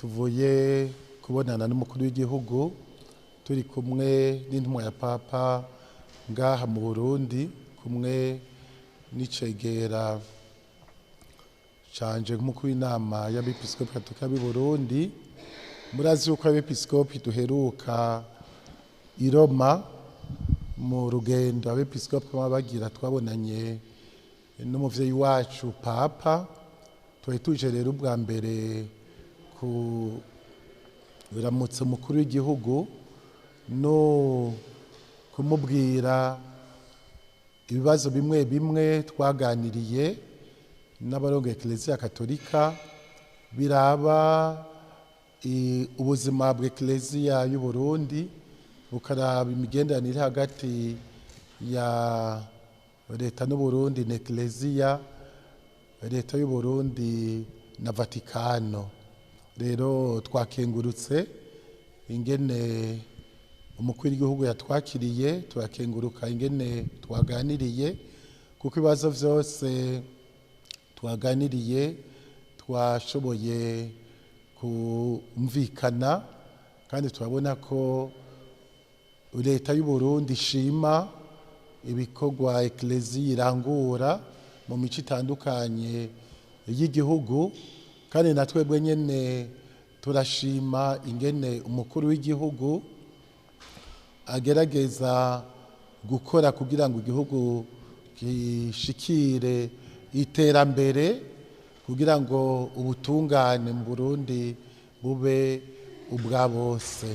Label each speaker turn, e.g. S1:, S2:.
S1: Tuvuye kubonana n'umukuru w'igihugu turi kumwe n'intumwa ya Papa ngaha mu Burundi, kumwe n'icegera canje nk'umukuru w'inama y'abepiskopi katolika b'i Burundi. Murazi yuko abepiskopi duheruka i Roma mu rugendo abepiskopi baba bagira, twabonanye n'umuvyeyi wacu Papa. Twari tuje rero ubwa mbere kuramutsa umukuru w'igihugu no kumubwira ibibazo bimwe bimwe twaganiriye n'abarongoye Eklezia Katolika biraba ubuzima bw'Eklezia y'u Burundi, bukaraba imigenderanire hagati ya leta n'u Burundi na Eklezia, leta y'u Burundi na Vatikano. Rero twakengurutse ingene umukuru w'igihugu yatwakiriye, turakenguruka ingene twaganiriye, kuko ibibazo vyose twaganiriye twashoboye kumvikana, kandi turabona ko leta y'u Burundi ishima ibikorwa Eklezia irangura mu mico itandukanye y'igihugu, kandi na twebwe nyene turashima ingene umukuru w'igihugu agerageza gukora kugira ngo igihugu gishikire iterambere, kugira ngo ubutungane mu Burundi bube ubwa bose.